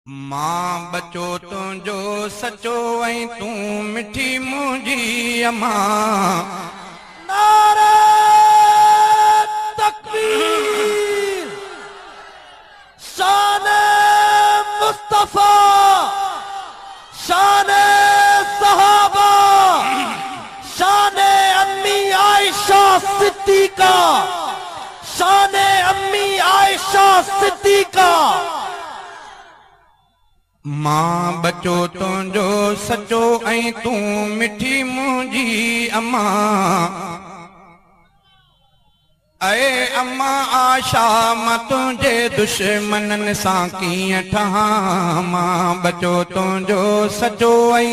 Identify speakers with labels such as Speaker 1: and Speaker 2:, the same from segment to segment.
Speaker 1: مان ٻچو تنهنجو سچو ۽ تون مٺي منهنجي امان.
Speaker 2: نعري تڪبير شان مصطفيٰ شان صحابه شان امي عائشه صديقه شان امي عائشه صديقه.
Speaker 1: مان ٻچو تنهنجو سچو ۽ تون مٺي منهنجي امان. اي اما آشا مان تنهنجي دشمنن سان ڪيئن ٺهان. مان ٻچو تنهنجو سچو ۽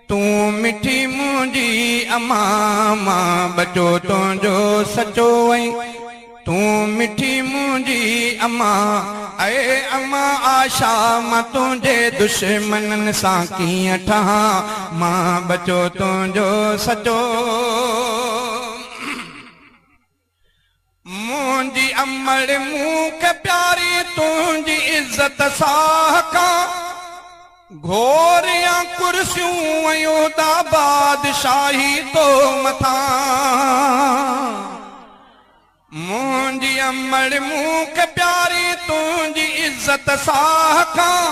Speaker 1: تون مٺي منهنجي امان. مان ٻچو تنهنجو سچو ۽ تون مٺي منهنجي امان. اي اما آشا مان تنهنجي دشمنن سان ڪيئن ٺهان. مان ٻچو تنهنجو سچو. منهنجي امڙ مون کي پياري تنهنجي عزت ساهه کان. گهوريان ڪرسيون ۽ عهدا بادشاهي تو مٿان. منهنجي امڙ مون کي پياري تنهنجي عزت ساهه کان.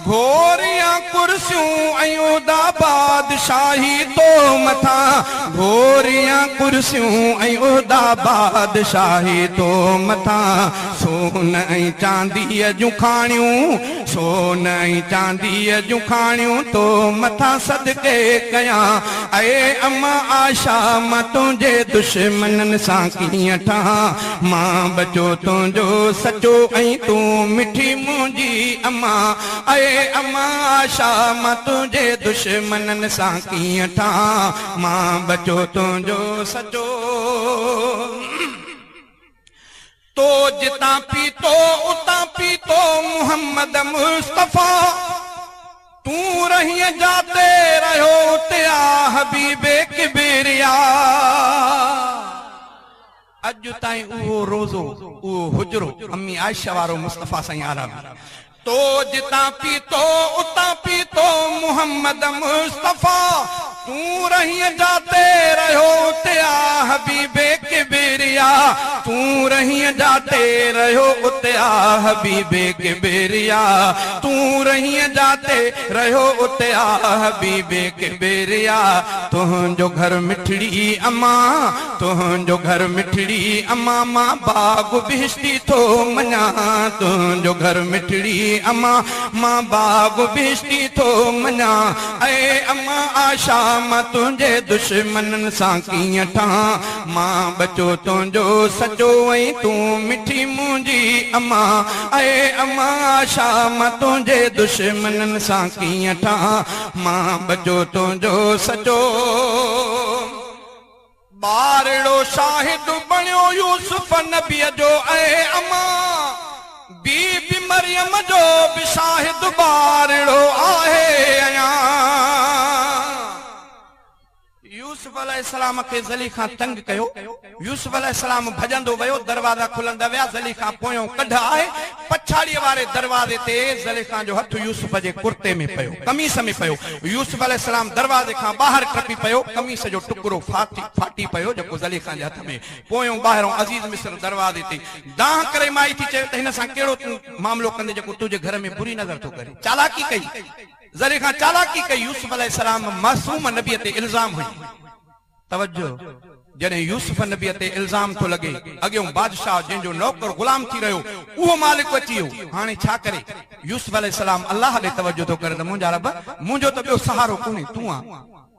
Speaker 1: گهوريان ڪرسيون ۽ عهدا بادشاهي تو مٿان. گهوريان ڪرسيون ۽ عهدا بادشاهي تو مٿان. سون ۽ چانديء جون کاڻيون، سون ۽ چانديء جون کاڻيون تو مٿان صدقي ڪيان. اي اما آشا مان تنهنجي دشمنن سان ڪيئن ٺهان. مان ٻچو تنهنجو سچو ۽ تون مٺي منهنجي اما. اي اما آشا مان تنهنجي دشمنن سان ڪيئن ٺهان. مان ٻچو تنهنجو سچو. تو جتان پيتو اتان پيتو محمد مصطفيٰ. تون رهين جاتي رهيو اتي آ حبيب ڪبريا. اڄ تائين اهو روضو اهو حجرو امي عائشه وارو مصطفيٰ سائين آرامي. تو جتان پيتو اتان پيتو محمد مصطفيٰ. تون رهين جاتي رهيو اتي آ حبيب ڪبريا. تون رهين جاتي رهيو اتي آ حبيب ڪبريا. تون رهين جاتي رهيو اتي آ حبيب ڪبريا. تنهنجو گهر مٺڙي اما، تنهنجو گهر مٺڙي اما مان باغ بهشتي ٿو مڃان. تنهنجو گهر مٺڙي اما مان باغ بهشتي ٿو مڃان. اي اما آشا مان تنهنجي دشمنن سان ڪيئن ٺهان. مان ٻچو تنهنجو سچو ۽ تون مٺي منهنجي اما. اي اما آشا مان تنهنجي دشمنن سان ڪيئن ٺهان. مان ٻچو تنهنجو سچو. ٻارڙو شاهد بڻيو يوسف نبيء جو. اي اما بي بي مريم جو به شاهد ٻارڙو آهي اڃان. يوسف عليه السلام کي زليخا تنگ ڪيو. يوسف عليه السلام ڀڄندو ويو، دروازا کلندا ويا، زليخا پويون ڪڍ آهي، پڇاڙيء واري دروازي تي زليخا جو هٿ يوسف جي ڪرتي ۾ پيو، قميص ۾ پيو. يوسف عليه السلام دروازي کان ٻاهر ٽپي پيو، قميص جو ٽڪرو ڦاٽي پيو، جيڪو زليخا جي هٿ ۾. پويون ٻاهرئون عزيز مصر دروازي تي دانهن ڪري مائي ٿي چيو ته هن سان ڪهڙو تون معاملو ڪندين جيڪو تنهنجي گهر ۾ بري نظر ٿو ڪري. چالاڪي ڪئي. زليخا چالاڪي ڪئي، يوسف عليه السلام معصوم نبيء تي الزام هنيو. توجه! جڏهن يوسف نبيء تي الزام ٿو لڳي، اڳيون بادشاهه جنهن جو نوڪر غلام ٿي رهيو، اهو مالڪ اچي ويو، هاڻي ڇا ڪري؟ يوسف عليه السلام الله ڏي توجه ٿو ڪري ته منهنجا رب! منهنجو ته ٻيو سهارو ڪونهي، تون آن.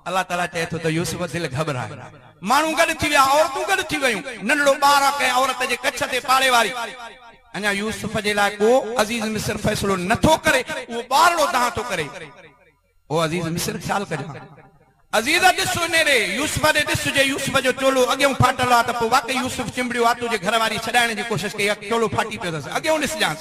Speaker 1: الله تعاليٰ چئي ٿو ته يوسف دل گهٻراء نه. ماڻهو گڏ ٿي ويا، عورتون گڏ ٿي ويون، ننڍڙو ٻار آ ڪنهن عورت جي ڪڇ تي پاڙي واري. اڃا يوسف جي لاء ڪو عزيز مصر فيصلو نه ٿو ڪري، اهو ٻارڙو دانهن ٿو ڪري. او عزيز مصر خيال ڪجان. عزيز ڏس انهي ڏي، يوسف ڏي ڏس، جي يوسف جو چولو اڳيئون ڦاٽل آ ته پوء واقعي يوسف چنبڙيو آ، تنهنجي گهر واريء ڇڏائڻ جي ڪوشش ڪئي آ، چولو ڦاٽي پيو اٿس، اڳيئون ڏسجانس.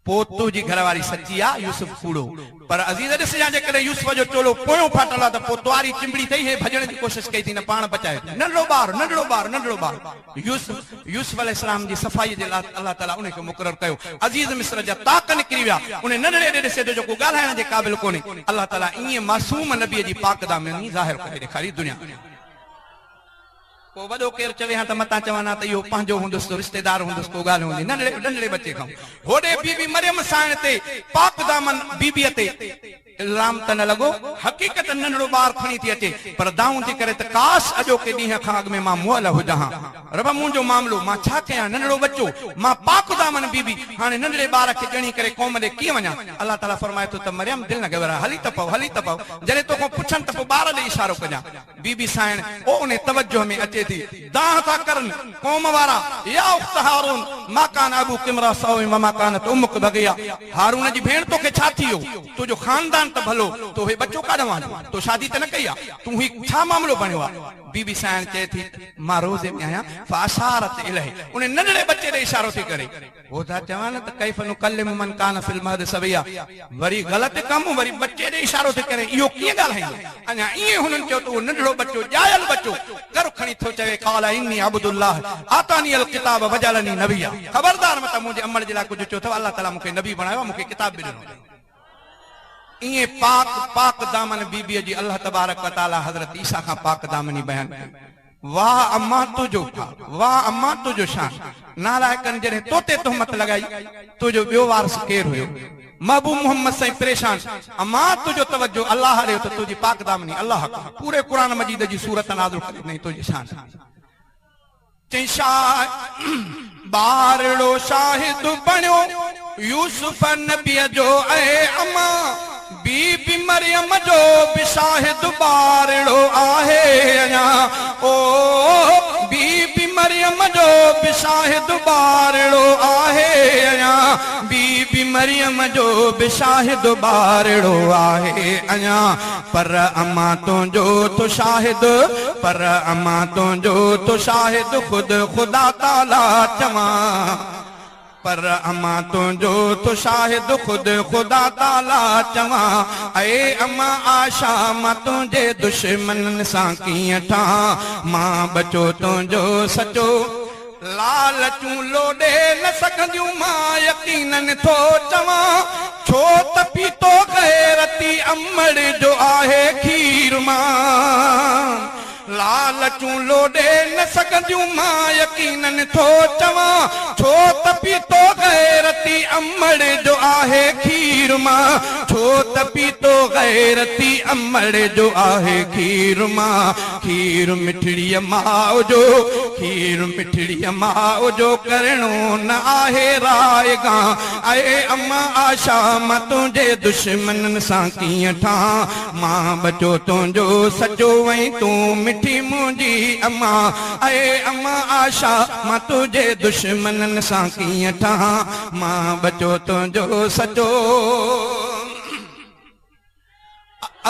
Speaker 1: پوء تنهنجي گهر واري سچي آ، يوسف ڪوڙو. پر عزيز ڏسجان جيڪڏهن يوسف جو چولو پويون ڦاٽل آ ته پوء تواري چنبڙي ٿئي، هي ڀڄڻ جي ڪوشش ڪئي ٿي نه پاڻ بچايو ٿي. ننڍڙو ٻار، ننڍڙو ٻار، ننڍڙو ٻار. يوسف، يوسف عليه السلام جي صفائيء جي لاء الله تعاليٰ انهي کي مقرر ڪيو. عزيز مصر جا طاق نڪري ويا. انهي ننڍڙي ڏي ڏسي ٿو جيڪو ڳالهائڻ جي قابل ڪونهي. الله تعاليٰ ائين معصوم نبيء جي پاڪ دامني ظاهر ڪري ڏيکاري دنيا ۾. ڪو وڏو ڪير چوي ها ته متان چون ها ته اهو پنهنجو هوندس، رشتيدار هوندس، ڪو ڳالهه هوندي. ننڍڙي ننڍڙي ٻچي کان هوڏي بي بي مريم سائڻ تي پاڪ دامن بي بيء تي الزام ته نه لڳو، حقيقت ننڍڙو ٻار کڻي ٿي اچي، پر دانهون ٿي ڪري ته ڪاش اڄوڪي ڏينهن کان اڳ ۾ مان مئل هجان ها. رب منهنجو معاملو، مان ڇا ڪيان، ننڍڙو ٻچو، مان پاڪ دامن بي بي، هاڻي ننڍڙي ٻار کي ڄڻي ڪري قوم ڏي ڪيئن وڃان؟ الله تعاليٰ فرمائي ٿو ته مريم دل نه گهٻراء، هلي ته پئو، هلي ته پئو، جڏهن توکان پڇن ته پوء ٻار ڏي اشارو ڪجان. بي بي سائڻ او انهي توجه ۾ اچي ٿي، دانهن ٿا ڪرن قوم وارا، يا اخت هارون ما ڪان ابوڪ امرا سوء وما ڪانت امڪ بغيا، هارون جي ڀيڻ توکي ڇا ٿي ويو، تنهنجو خاندان ته ڀلو، تو هي ٻچو ڪاڏانهن آندو، تو شادي ته نه ڪئي آ، تون هي ڇا معاملو بڻيو آ؟ بي بي سائڻ چئي ٿي ته مان روزي ۾ آهيان، فاشارت اليه، انهي ننڍڙي ٻچي ڏي اشارو ٿي ڪري. هو ٿا چون ته ڪيف نڪلم من ڪان في المهد صبيا وري غلط ڪم وري ٻچي ڏي اشارو ٿي ڪرين اهو ڪيئن ڳالهائيندو اڃا ائين هنن چيو ته اهو ننڍڙو ٻچو ڄايل ٻچو ڪر کڻي ٿو چوي قال اني عبد الله آتاني الڪتاب وجعلني نبيا خبردار متان منهنجي امڙ جي لاء ڪجهه چيو اٿو الله تعالي مون کي نبي بڻايو آهي مون کي ڪتاب به ڏنو اٿئي. ائين پاڪ پاڪ دامن بي بيء جي الله تبارڪ و تعالي حضرت عيسيٰ کان پاڪ دامني بيان ڪئي. واهه امان تنهنجو ڀاڳ، واهه امان تنهنجو شان، نالائقن جڏهن تو تي تهمت لڳائي، تنهنجو ٻيو وارث ڪير هيو؟ محبوب محمد سائين پريشان، امان تنهنجو توجه الله ڏي هو ته تنهنجي پاڪ دامني الله ڪئي، پوري قرآن مجيد جي سورت نازل ڪري ڏنائين تنهنجي شان ۾. چئين شاهه ٻارڙو شاهد بڻيو يوسف نبيء جو اي امان بي بي مريم جو به شاهد ٻارڙو آهي اڃا او بي بي مريم جو به شاهد ٻارڙو آهي اڃا بي بي مريم جو به شاهد ٻارڙو آهي اڃا پر امان تنهنجو ٿو شاهد، پر امان تنهنجو ٿو شاهد خود خدا تعاليٰ چوان. پر امان تنهنجو ٿو شاهد خود خدا تعاليٰ چوان. اي امان عائشه مان تنهنجي دشمنن سان ڪيئن ٺهان، مان ٻچو تنهنجو سچو. لالچون لوڏي نه سگهنديون مان يقينن ٿو چوان ڇو ته پيتو غيرتي امڙ جو آهي کير مان لالچون لوڏي نه سگهنديون مان يقينن ٿو چوان ڇو ته پيتو غيرتي امڙ جو آهي کير مان ڇو ته پيتو غيرتي امڙ جو آهي کير مان کير مٺڙيء ماء جو، کير مٺڙيء ماء جو ڪرڻو نه آهي رائگان. اي اما آشا مان تنهنجي دشمنن سان ڪيئن ٺهان. مان ٻچو تنهنجو سچو ۽ تون مٺي منهنجي اما. اي اما آشا مان تنهنجي دشمنن سان ڪيئن ٺهان. مان ٻچو تنهنجو سچو.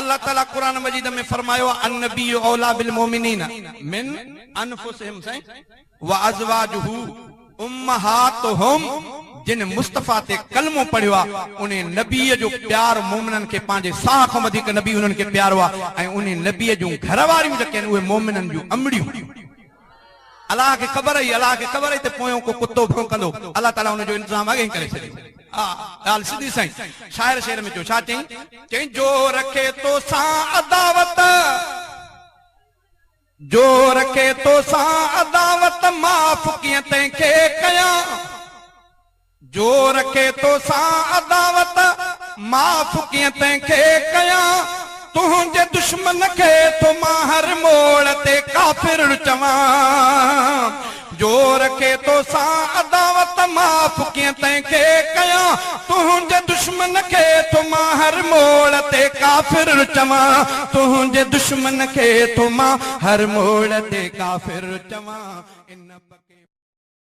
Speaker 1: الله تعالي قرآن مجيد ۾ فرمايو آهي النبي اوليٰ بالمؤمنين من انفسهم سائين وازواجه امهاتهم جن مصطفيٰ تي ڪلمو پڙهيو آهي انهي نبي جو پيار مؤمنن کي پنهنجي ساهه کان وڌيڪ نبي انهن کي پيارو آهي ۽ انهي نبي جون گهر واريون جيڪي آهن اهي مؤمنن جون امڙيون الله کي خبر هئي، الله کي خبر هئي ته پويون ڪو ڪتو ڀونڪندو، الله تعاليٰ ان جو انتظام اڳي ئي ڪري ڇڏيو. ها ڳالهه سڌي سائين. شاعر شعر ۾ چيو، ڇا چيائين؟ چيائين جو رکي توسان عداوت، جو رکي توسان عداوت، معاف ڪيئن تنهن کي ڪيان. جو رکي توسان عداوت، معاف ڪيئن تنهن کي ڪيان، تنهنجي دشمن کي ٿو مان هر موڙ تي ڪافر چوان. جو رکي توسان عداوت، معاف ڪيئن تنهن کي ڪيان، تنهنجي دشمن کي ٿو مان هر موڙ تي ڪافر چوان، تنهنجي دشمن کي ٿو مان هر موڙ تي ڪافر چوان. ان پڪي.